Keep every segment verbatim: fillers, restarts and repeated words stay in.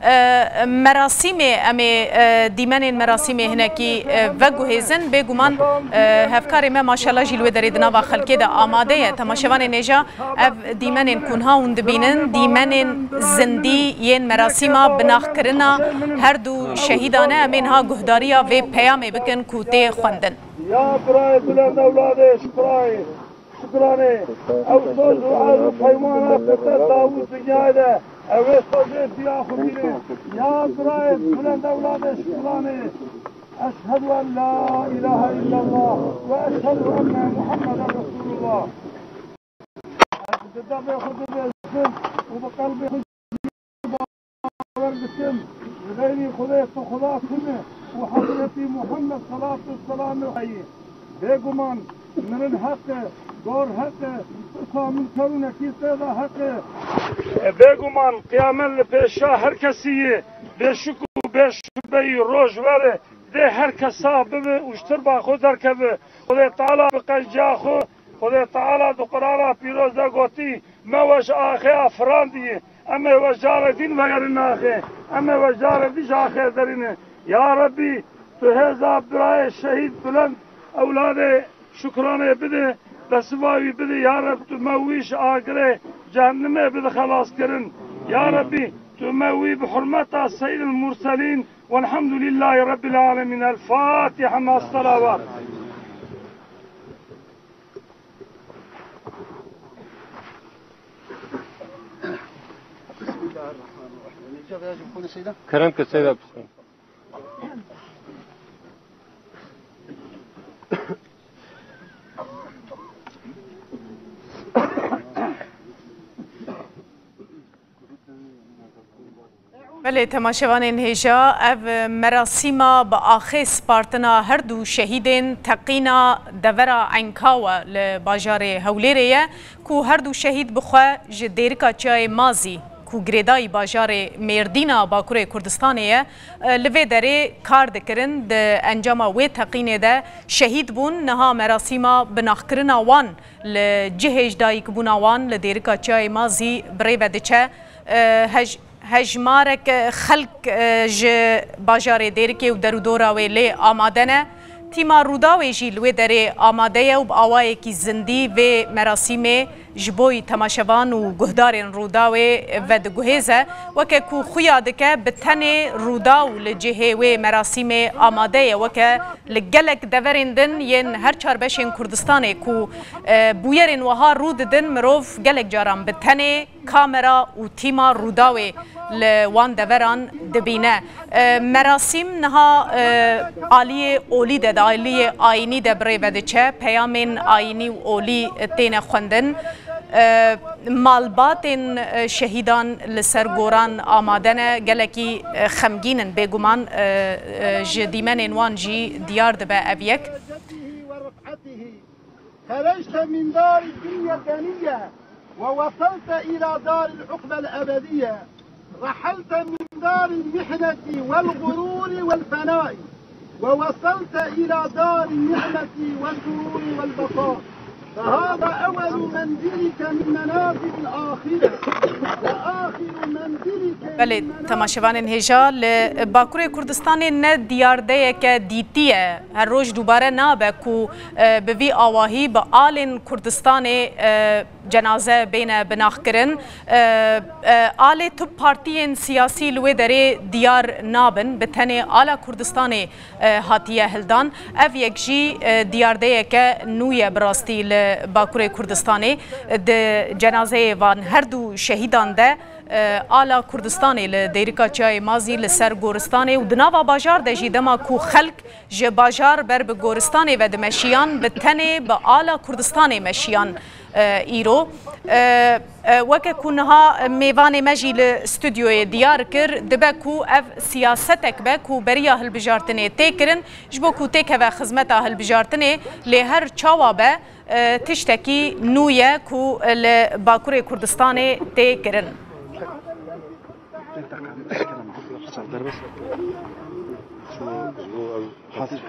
E, merasîmê, em ê, e, dîmenên merasîmê hinekî, e, veguhêzin. Bêguman, e, hevkarê me maşallah jî li wê derê di nava xelkê de amade ye. Temaşevanên hêja, ev dîmenên ku niha hûn dibînin, dîmenên zindî yên merasîma binaxkirina her du şehîdan e. Em ê niha guhdariya vê peyamê bikin ku tê xwendin. Ya birayê Bulend Ewladê Şukrayê, Şukranê, ew soz û erd û peymana ku te da wî dinyayê de, ew ê sozê diya xwe bîne. Ya birayê Bulend Ewladê Şukranê, eşhedû en la îlahe îllallah ve eşhedû enne Muhammeden Resulullah. Ez bi devê xwe dibêjim û bi qelbê xwe bawer dikim, li xeyrî Xwedê tu Xuda tune û Hezretî Muhammed salatu selamê xwe ye. Bêguman mirin heq e, dor heq e, pirsa minkar û nekîr tê de heq e. E, bêguman qiyamet li pêşa her kesî ye, bêşik û bêşubeyî roj were dê her kesa bibe û ji tirba xwe derkeve. Xwedê Teala bi qenciya xwe Xwedê Teala di Qur'ana pîroz de gotî, me we ji axê afirandiye, em ê we carek din vegerin axê, em ê we carek din ji axê derîne. Ya Rebbî, tu hêza birayê şehîd Bulend Ewladê Şukranê bide, besiva wî bide, ya Reb, tu me wî ji agirê cehennemê bide xelas kirin. Ya Rebbî, tu me wî bi hurmeta Seyyidil Murselîn, Velhamdülillahî Rebbil Alemin. El Fatiha ma salavat. Kerem ke Seyda, bismillah. Belê, temaşevanên hêja, ev merasîma bi axê spartina her du şehîdên teqîna devera Enkawa li bajarê Hewlêrê ye, ku her du şehîd bi xwe ji Dêrika Çiyayê Mazî, ku girêdayî bajarê Mêrdîna Bakurê Kurdistanê ye, li vê derê kar dikirin. Di encama wê teqînê de şehîd bûn. Niha merasîma binaxkirina wan li cihê ji dayikbûna wan li Dêrika Çiyayê Mazî bi rê ve diçe. E, hej-, hejmarek xelk, e, ji bajarê Dêrikê û derûdora wê lê amade ne. Tîma Rûdawê jî li wê derê amade ye û bi awayekî zindî vê merasîmê ji bo temaşevan û guhdarên Rûdawê vediguhêze. Weke ku xuya dike, bi tenê Rûdaw li cihê wê merasîmê amade ye. Weke li gelek deverên din yên her çar beşên Kurdistanê ku, e, bûyerên wiha rû didin, mirov gelek caran bi tenê kamera û tîma Rûdawê li wan deveran dibîne. E, merasîm niha, e, aliyê olî de, di aliyê ayînî de bi rê ve diçe. Peyamên ayînî û olî têne xwendin. E, malbatên, e, şehîdan li ser goran amade ne, gelekî, e, xemgîn in. Bêguman, e, e, ji dîmenên wan jî diyar dibe ev yek. خرجت من دار الدنيا الدنية ووصلت إلى دار العقبى الأبدية. رحلت من دار المحنة والغرور والفناء ووصلت إلى دار النعمة والسرور والبقاء. فهذا أول منزلك من منازل الآخرة وآخر منزلك من Belê, منازل temaşevanên hêja, li Bakurê Kurdistanê ne diyardeyeke dîtî ye. Her roj dubare nabe ku, e, bi vî awahî bi alên Kurdistanê, e, cenaze bêne binaxkirin. E, e, alê tu partiyên siyasî li wê derê diyar nabin. Bi tenê ala Kurdistanê, e, hatiye hildan. Ev yek jî, e, diyardeyeke nû ye bi rastî li Bakurê Kurdistanê. Di cenazeyê van her du şehîdan de, e, ala Kurdistanê li Dêrika Çiyayê Mazî li ser goristanê û di nava bajar de jî dema ku xelk ji bajar ber bi goristanê ve dimeşiyan, bi tenê bi ala Kurdistanê meşiyan, e, îro. E, e, weke ku niha mêvanê me jî li stûdyoyê diyar kir, dibe ku ev siyasetek be ku beriya hilbijartinê tê kirin, ji bo ku têkeve xizmeta hilbijartinê, lê her çawa be, e, tiştekî nû ye ku li Bakurê Kurdistanê tê kirin. Hazır.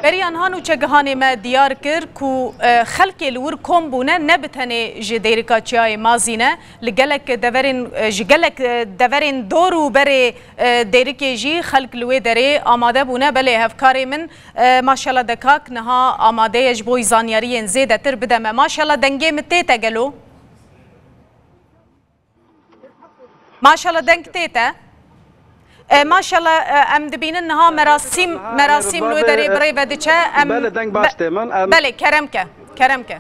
Beriya niha nûçegihanê me diyar kir ku, e, xelkê li wir kom bûne, ne bi tenê ji Dêrika Çiyayê Mazî ne, li gelek deverên, e, ji gelek, e, deverên dor û berê, e, Dêrikê jî xelk li wê derê amade bûne. Belê hevkarê min, e, Maşela Dekak niha amade ye ji bo zanyariyên zêdetir bide me. Maşela dengê min tê te gelo? Maşallah deng tê te. E, maşallah, e, em dibînin niha merasîm, merasîm li wê derê bi rê ve diçe. Em Belê, deng baş be-, tê min. Em Belê, kerem ke, kerem ke.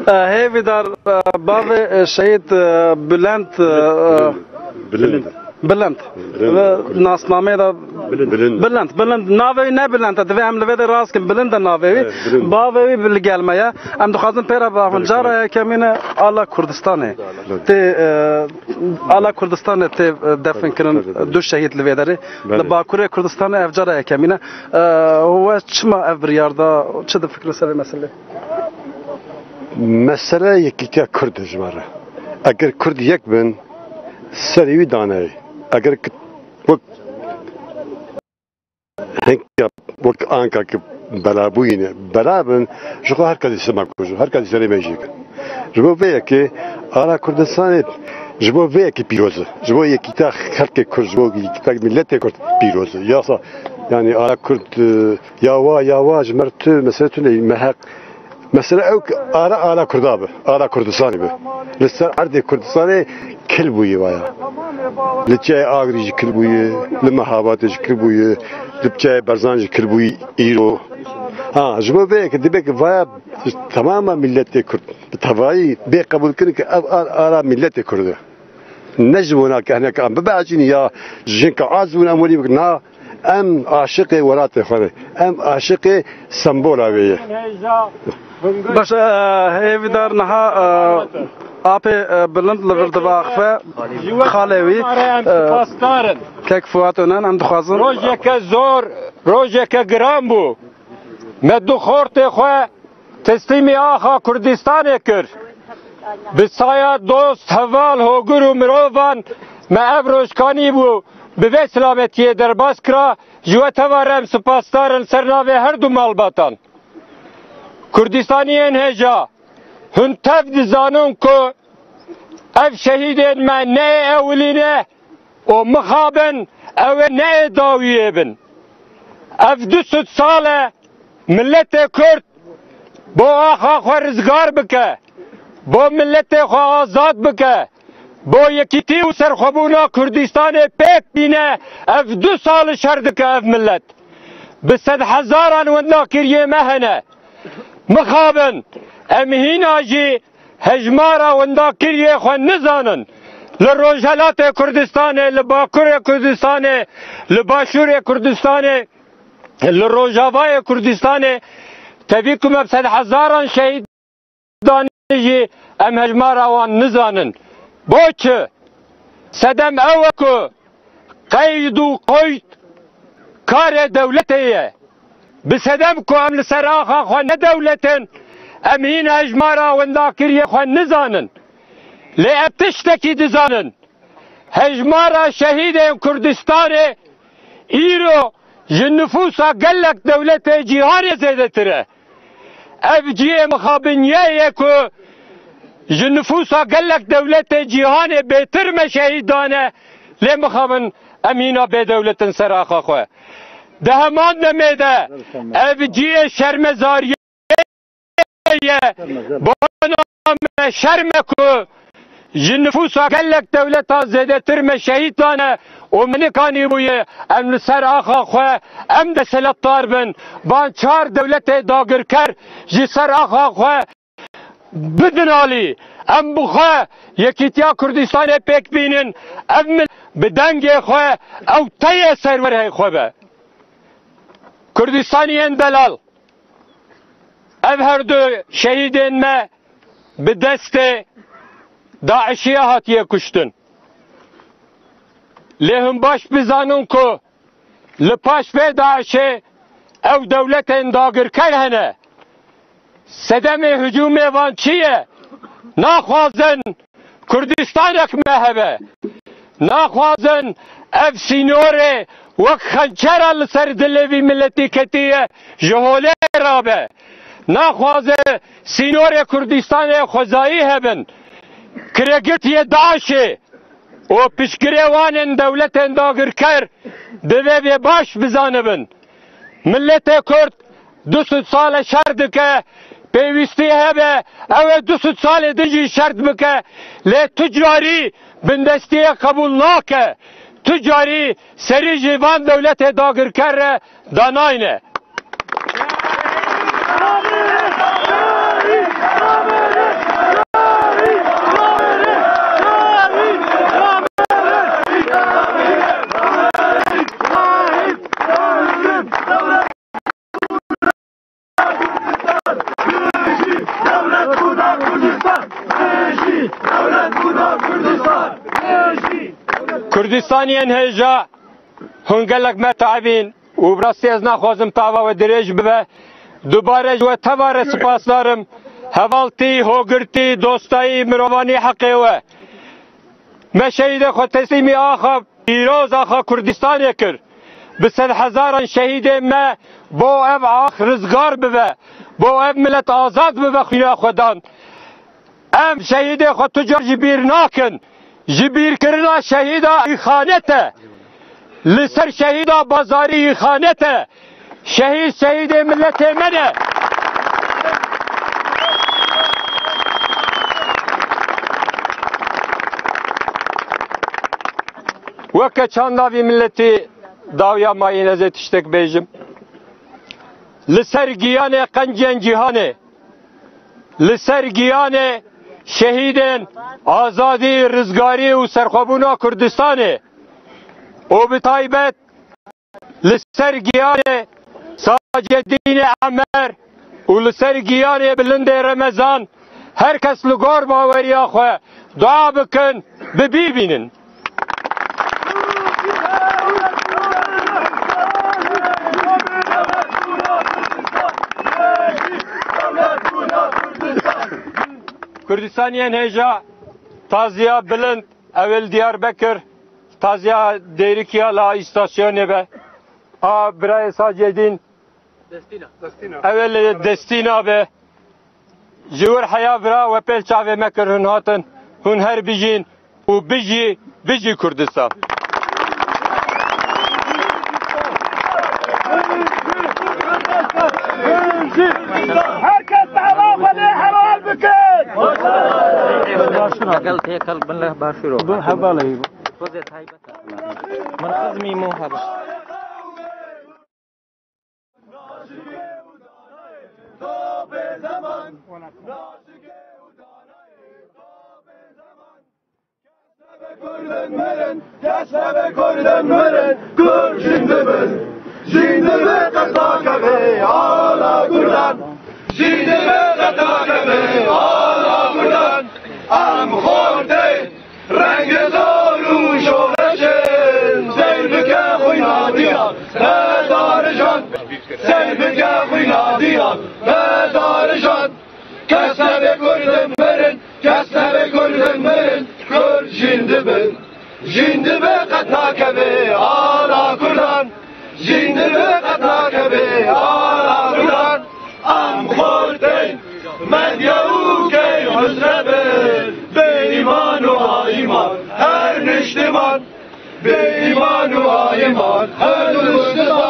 E, hêvîdar, e, bavê, e, şehîd, e, Bülent, e, Bilind. Bilind. Bilind. Ve nasnameyê de Bilind. Bilind. Bilind. Navê wî ne Bilind e. Divê em li vê de rast kin. Bilind e navê wî. Evet, Bilind. Bavê wî bi li gel me ye. Em dixwazin pê re biaxivin. Cara yekemîn e Ala Kurdistanê. Tê, e, Ala Kurdistanê tê, e, defn kirin. Tabii, tabii. Du şehîd li vê derê. Belê. Li Bakurê Kurdistanê ev cara yekemîn e. E, we çima ev biryar da? Çi difikirin ser vê meselê? Mesele yekîtiya Kurd e ji me re. Eger Kurd yek bin, serê wî daneyê. Eger ki-, wek, hinka wek anka ki bela bûyîne, bela bin, ji xwe her kesî sima ku ji, her kesî serê me jê kin. Ji bo vê yekê Ala Kurdistanê, ji bo vê yekê pîroz e. Ji bo yekîta xelkê Kurd, ji bo yekîta miletê Kurd pîroz e. Yasa, yani Ala Kurd, e, ya wa, ya wa, ji me re tu, mesele tu ne, me heq. Mesela ew ki ara, ara Kurda bi, ara Kurdistanê bi. Li ser erdê Kurdistanê kil bûye vaya. Li Çiyayê Agrî jî kil bûye, li Mehabatê jî kil bûye, li Çiyayê Berzan jî kil bûye îro. Ha, ji bo vê yekê dibe ki vaya tamama miletê Kurd bi tevayî bê qebûl kirin ki ev ar, ara miletê Kurd e. Ne ji bona ke hineka em bibeecîn ya jinka az bûn em werî bikin. Na, em aşiqê welatê xwe ne. Em aşiqê sembola wê ye. Baş e, hêvîdar niha, e, apê, e, Bilind li vir divaxife xalê wî, e, kek Fuat Önen em dixwazin. Rojeke zor, rojeke giran bû. Me du xortê xwe teslîmî axa Kurdistanê kir. Bi saya dost, heval, hogir û mirovan me ev roj kanîbû bi vê silametiyê derbas kira. Ji we teva re em sipasdar in ser navê her du malbatan. Kurdistaniyên hêja, hûn tev dizanin ku ev şehîdên me ne yê ewilî ne, û mixabin ew ê ne ê dawiyê bin. Ev du sed sal e miletê Kurd bo axa xwe rizgar bike, bo miletê xwe azad bike, bo yekîtî û serxwebûna Kurdistanê pêk bîne, ev du sal şer dike ev milet. Bi sedhezaran wendakiriyê me hene. Mixabin, em hîna jî hejmara wendakiriyê xwe nizanin. Li Rojhelatê Kurdistanê, li Bakurê Kurdistanê, li Başûrê Kurdistanê, li Rojavayê Kurdistanê, tevî ku me bi sedhezaran şehîd danê jî em hejmara wan nizanin. Boçi? Sedem ew e ku qeyd û qoyd karê dewletê ye. Bi sedem ku em li ser axa xwe ne dewlet in, em hîn hejmara wendakiriyê xwe nizanin. Lê em tiştekî dizanin. Hejmara şehîdên Kurdistanê îro ji nifûsa gelek dewletê cîhanê zêdetir e. Ev cihê mixabiniyê ye ku ji nifûsa gelek dewletê cîhanê bêtir me şehîd dane, lê mixabin em hîna bêdewlet in ser axa xwe. Di heman demê de ev cihê şermezariyê ye. Bona me şerm e ku ji nifûsa gelek dewletan zêdetir me şehîd dane û me nikanîbûye em li ser axa xwe em desthilatdar bin. Van çar dewletê dagirker ji ser axa xwe bidin alî. Em bi xwe Yekîtiya Kurdistanê pêk bînin. Ev mil bi dengê xwe ew teye serwerê xwe be. Kurdistaniyên delal. Ev her du şehîdên me bi destê DAIŞiya hatiye kuştin. Lê hûn baş bizanin ku li paş vê DAIŞê ew dewletên dagirker hene. Sedemê hicûmê van çi ye? Naxwazin Kurdistanek me hebe. Naxwazin ev sînorê wek xençera li ser dilê vî miletî ketiye ji holê rabe. Naxwaze sînorê Kurdistanê xwezayî hebin. Kiregitiyê DAIŞê û piştgirê wan ên dewletên dagirker divê vê baş bizanibin. Miletê Kurd du sed sal e şer dike, pêwîstî hebe, ew ê du sed salê din jî şer bike, lê tu carî bindestiyê qebûl nake, tu carî serî ji van dewletê dagirker re danayne. Kurdistaniyên hêja, hûn gelek me teibîn û bi rastî ez naxwazim tava we dirêj bibe. Dubare ji we teva re sipasdar im. Hevaltî, hogirtî, dostayî, mirovanî heqê we. Me şehîdê xwe teslîmî axa pîroz, axa Kurdistanê kir. Bi sedhezaran şehîdê me bo ev ax rizgar bibe, bo ev milet azad bibe xwîna xwe dan. Em şehîdê xwe tu car ji bîr nakin. Ji bîrkirina şehîda îxanet e. Li ser şehîda bazarî îxanet e. Şehîd şehîdê miletê me ne. Weke çanda vî miletî dawiya mayîn ez ê tiştek bêjim. Li ser giyanê qencên cîhanê, li ser giyanê şehîdên azadî, rizgarî û serxwebûna Kurdistanê û bi taybet li ser giyanê Sacedînê Emer û li ser giyanê Bilindê Remezan, her kes li gor baweriya xwe dua bikin, bi bîr bînin. Kurdistaniyên hêja, taziya bilind, ew ê li Diyarbekir, taziya Dêrikiya la îstasyonê be. A birayê Sacedîn, ew ê li Destîna be. Ji wir heya vira we pêl çavê me kir, hûn hatin, hûn her bijîn û bijî, bijî Kurdistan. Her kes dava xwe lê helal bikin. Legal têkil bin leh başûro. Bi hevalê. Xwezê taybet. Min xizmî mo hebe. Kurdên mirin, kes nebe Kurdên mirin, Kurd jîn dibin. Jîn dibe qet nakeve ala Kurdan. Jîn dibe qet nakeve ala Kurdan. Em xortên rengê zor û şoreşên seyr bike xwîna diya me darijan. Seyr bike xwîna diya me darijan. Kes nebe Kurdên mirin, kes nebe Kurdên mirin, Kurd jîn dibin. Jîn dibe qet nakeve ala Kurdan. Jîn dibe qet nakeve ala Kurdan. Em xortên medya û key huzre bin. Bê îman û aiman her niştiman. Bê îman û aiman her niştiman.